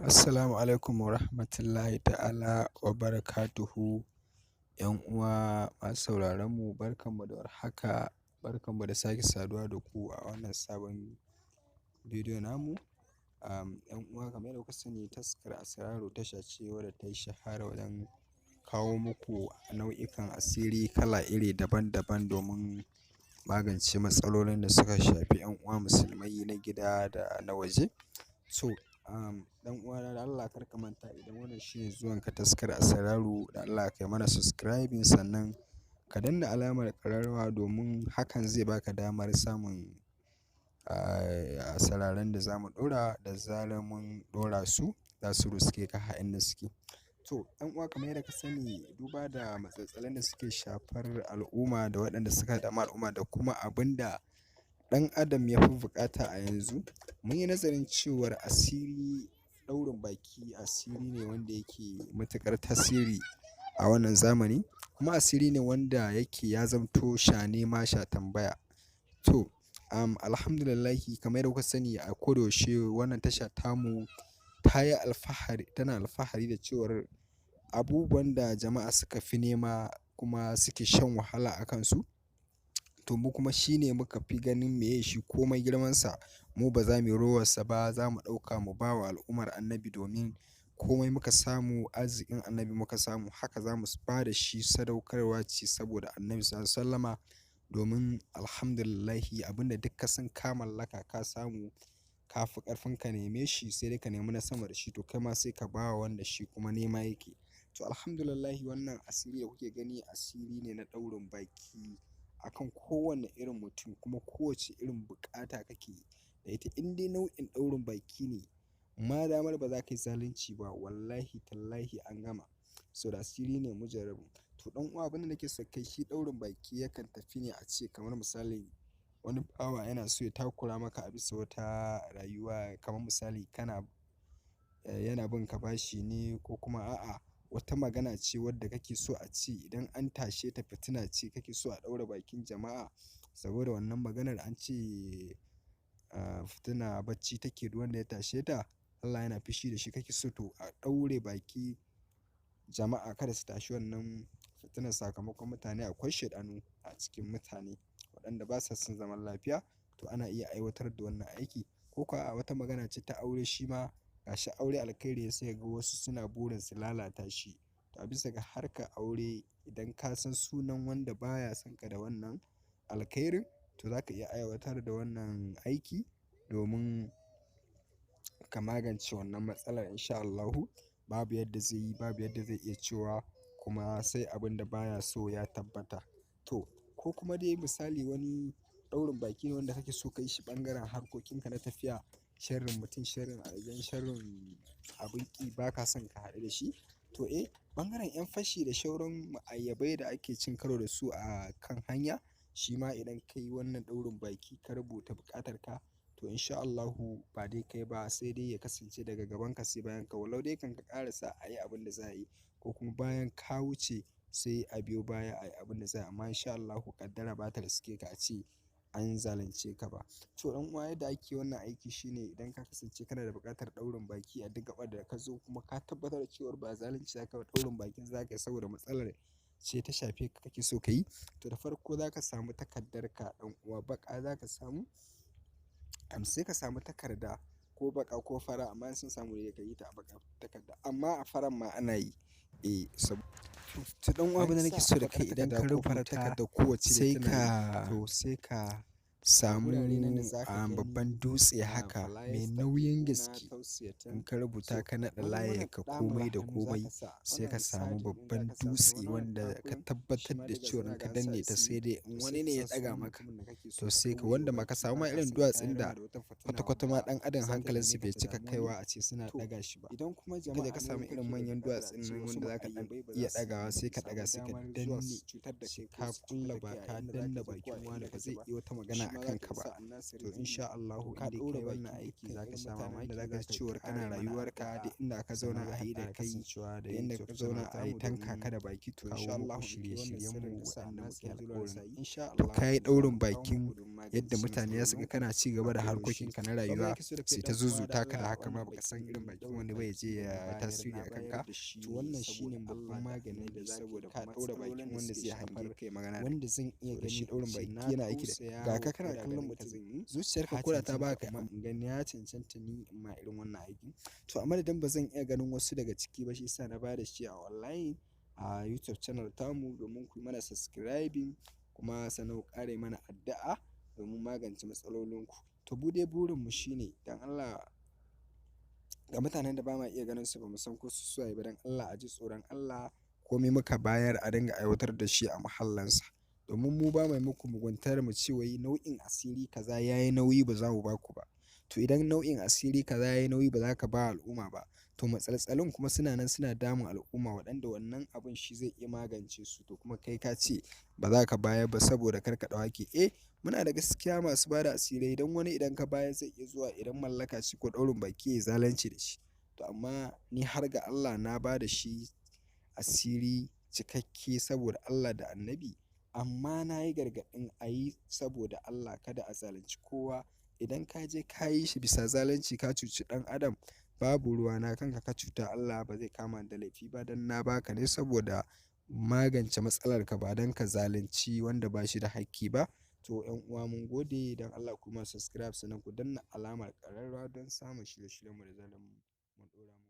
Assalamu alaikum wa rahmatullahi ta'ala wa barakatuhu. ‘Yan uwa masu sauraron mu, barkanmu da warhaka, barkanmu da sake saduwa da ku a wannan sabon bidiyo namu. ‘Yan uwa, kamar yadda kuka sani, Taskar Asraru tasha ce wadda ta yi shahara wajen kawo muku nau'ikan asiri kala iri daban-daban domin magance matsalolin da suka shafi ‘yan uwa musulmai na gida da na waje. So ɗan uwana, da Allah kar ka manta, idan wannan shine zuwanka Taskar Asraru, da Allah kai mana subscribing, sannan ka danna alamar ƙararrawa, domin hakan zai baka damar samun asararan da za mu ɗora. Da zarar mun ɗora su, za su riske ka a inda suke. To ɗan uwa, kamar yadda ka sani, duba da matsatsalun da suke shafar al'umma da waɗanda suka damu al'umma da kuma abin da ɗan adam ya fi buƙata a yanzu, mun yi nazarin cewar asiri ɗaurin baki asiri ne wanda yake matuƙar tasiri a wannan zamani, kuma asiri ne wanda yake ya zamto sha nema sha tambaya. To alhamdulillahi, kamar yadda kuka sani, a koda yaushe wannan tasha tamu ta yi alfahari, tana alfahari da cewar abubuwan da jama'a suka fi nema kuma suke shan wahala a kansu, to mu kuma shi ne muka fi ganin meye shi. Komai girmansa, mu ba za mu yi rowarsa ba, za mu ɗauka mu ba wa al'ummar Annabi, domin komai muka samu arzikin Annabi muka samu. Haka za mu ba da shi, sadaukarwa ce saboda Annabi Sallallahu Alaihi Wasallama. Domin alhamdulillahi, abinda duk ka san ka mallaka, ka samu, ka fi ƙarfin ka neme shi, sai dai ka nemi na sama da shi, to kai ma sai ka ba wa wanda shi kuma nema yake. To alhamdulillahi, wannan asiri da kuke gani asiri ne na ɗaurin baki akan kowane irin mutum, kuma kowace irin buƙata kake da ita, in dai nau'in ɗaurin baki ne, ma damar ba za ka yi zalunci ba, wallahi tallahi an gama. Saboda asiri ne mujarrabu. To ɗan uwa, abin da nake so kai, shi ɗaurin baki yakan tafi ne a ce kamar misali wani bawa yana so ya takura maka a bisa wata rayuwa, kamar misali kana yana bin ka bashi ne, ko kuma a'a, wata magana ce wadda kake so a ce idan an tashe ta fitina ce, kake so a ɗaure bakin jama'a saboda wannan maganar. An ce fitina bacci take, duk wanda ya tashe ta Allah yana fushi da shi. Kake so to a ɗaure baki jama'a kada su tashi wannan fitinar, sakamakon mutane akwai shaiɗanu a cikin mutane waɗanda ba sa son zaman lafiya, to ana iya aiwatar da wannan aiki. Ko kuwa a'a, wata magana ce ta aure, shi ma ga shi aure alkhairi, sai ka ga wasu suna burin su lalata shi. To a bisa ga harkar aure, idan ka san sunan wanda baya son ka da wannan alkhairin, to za ka iya aiwatar da wannan aiki domin ka magance wannan matsalar. In sha Allahu, babu yadda zai yi, babu yadda zai iya cewa kuma sai abin da baya so ya tabbata. To ko kuma dai misali wani ɗaurin baki ne wanda kake so ka yi shi ɓangaren harkokinka na tafiya, sharrin mutum, sharrin aljan, sharrin abin ƙi, ba ka son ka haɗu da shi. To ɓangaren 'yan fashi da shauran ma'ayyabai da ake cin karo da su a kan hanya, shi ma idan ka yi wannan ɗaurin baki ka rubuta buƙatar ka, to in sha Allahu ba dai kai ba, sai dai ya kasance daga gabanka sai bayan ka, walau dai kan ka ƙarasa a yi abin da za a yi, ko kuma bayan ka wuce sai a biyo baya a yi abin da za a yi, amma in sha Allahu ƙaddara ba ta riske ka a ce an zalunce ka ba. To ɗan uwa, yadda ake wannan aiki shine, idan ka kasance kana da buƙatar ɗaurin baki a duk gaɓar da ka zo, kuma ka tabbatar da cewar ba zalunci za ka ba, ɗaurin bakin za ka yi saboda matsalar ce ta shafe ka kake so ka yi, to da farko za ka samu takardar ka, ɗan uwa, baƙa za ka samu. Sai ka samu takarda, ko baƙa ko fara, amma in sun samu dai ka yi ta a baƙar takarda, amma a farar ma ana yi. To ɗan uwa, abin da nake so da kai, idan ka rubuta sai ka to sai ka samu babban dutse haka mai nauyin gaske. In ka rubuta, ka naɗa layarka, komai da komai, sai ka samu babban dutse wanda ka tabbatar da cewa in ka danne ta, sai dai in wani ne ya ɗaga maka. To sai ka wanda ma ka samu ma irin duwatsun da kwata-kwata ma ɗan adam hankalinsu bai cika kaiwa a ce suna ɗaga shi ba. Ka je ka samu irin manyan duwatsun nan wanda za ka ɗan iya ɗagawa, sai ka ɗaga, sai ka danne, sai ka ƙulla ba ka danne bakin wani, ba zai iya wata magana. a ma za kanka ka ba. isa Annasiri To TV. insha Allahu To ka in dai ɗora kai wannan bakin aiki dukkan za ka irin sha mutanen mamaki, da za za ka ka cewar kana ƙara mana rayuwarka addu'a duk inda ka zauna sannan za a ka yi da ƙara kai, kasancewa da da inda YouTube ka channel zauna a yi tamu tanka domin ka da baki. To kawo insha muku Allahu in kai wannan shirye-shiryenmu sirrin ka sa waɗanda muke Annasiri Zulu alƙawarin. Nasa'i Insha to Allahu ka yi za ɗaurin mu kawo bakin muku domin yadda magance mutane za su ga matsalolinku kana ci gaba a da koyaushe. harkokinka na To abin da rayuwa nake so da kai sai ta ɗan uwa da zuzuta ka da Allah haka ma wannan baka san irin bakin bakin ɗaurin wani ba ya baki je da na ya bayar tasiri na a bayar kanka. da shi To ne wannan shine saboda babban Allah da maganin Annabi da za ka yi saboda ka ɗaura bakin matsalolin da wanda suke zai shafar hange kai magana da wanda zan iya to da shi gani in ɗaurin ce baki na yana aiki da tausaya ga wa ka ko kana da kallon ganin ka mutum zan yi zuciyarka ka ko da ta cancanta baka kuma in gani ya cancanta ni in ma irin wannan aikin. To a madadin ba zan iya ganin wasu daga ciki ba shi yasa na bada shi a online a YouTube channel tamu domin ku yi mana subscribing kuma sannan ku ƙara yi mana addu'a domin magance matsalolinku. To mu dai burinmu shine don Allah ga mutanen da ba ma iya ganin su ba mu san ko su suwaye ba don Allah a ji tsoron Allah komai muka bayar a dinga aiwatar da shi a mahallinsa. Domin mu ba mai muku muguntar mu ce wai nau'in asiri kaza ya yi nauyi ba za mu ba ku ba. To idan nau'in asiri kaza ya yi nauyi ba za ka ba al'umma ba. To matsaltsalun kuma suna nan suna damun al'umma waɗanda wannan abun shi zai iya magance su. To kuma kai ka ce ba za ka bayar ba saboda kar ka ɗau hakki. Eh muna da gaskiya masu bada asirai don wani idan ka bayar zai iya zuwa idan mallaka ce ko ɗaurin baki ya yi zalunci da shi. To amma ni har ga Allah na ba da shi asiri cikakke saboda Allah da Annabi amma na yi gargaɗin a yi saboda Allah kada a zalunci kowa. Idan ka je ka yi shi bisa zalunci ka cuci ɗan adam babu ruwana kanka ka cuta Allah ba zai kama ni da laifi ba don na ba ka ne saboda magance matsalarka ba don ka zalunci wanda ba shi da hakki ba. To 'yan uwa mun gode don Allah ku yi mana subscribe sannan ku danna alamar ƙararrawa don samun shirye-shiryenmu da zarar mun ɗora.